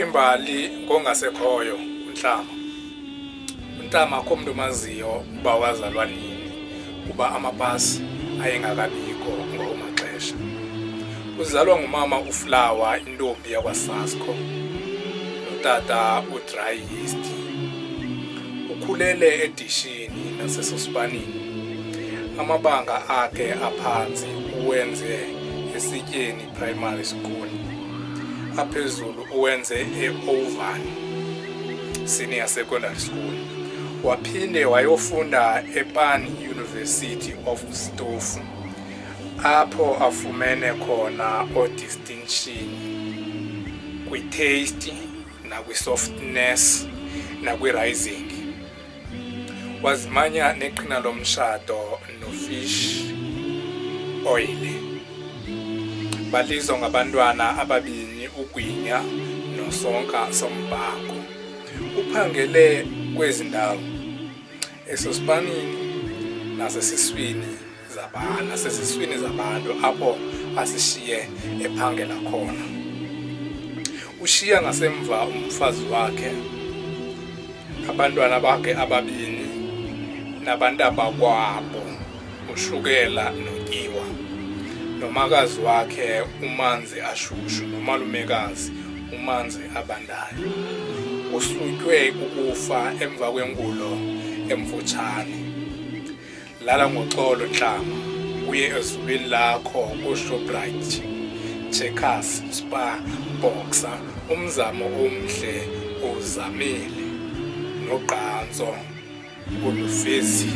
Imbali ngongasekhoyo uNtlama. UNtlama akho mntu umaziyo uba wazalwa nini, kuba amapasi ayengakabikho ngokumaxesha. Uzalwa ngumama uFlower, intombi yakwaSasco, notata uDry Yeast. Ukhulele edishini nasesospanini. Amabanga akhe aphantsi uwenze eSityeni Primary School, aphezulu uwenze e-Ovan Senior Secondary School. Waphinde wayofunda ePan University of Stufu, apho afumene khona o-distinction kwi-taste nakwi-softness nakwi-rising. Wazimanya neqhina lomshado no-fish oil. Balizwa ngabantwana ababini, uGwinya noSonka Sombhako. Uphangele kwezi ndawo, esospanini nasesiswini zabantu apho asishiye ephangela khona. Ushiya ngasemva umfazi wakhe, abantwana bakhe ababini nabantabakwabo uShukela noTyiwa, nomakazi wakhe uManzi Ashushu nomalumekazi uManzi Abandayo. Usutywe kukufa emva kwengulo emfutshane. Lala ngoxolo Ntlama, uye ezulwini lakho kuShoprite, Checkers, Spar, Boxer. Umzamo omhle uzamile nogqantso ulufezile.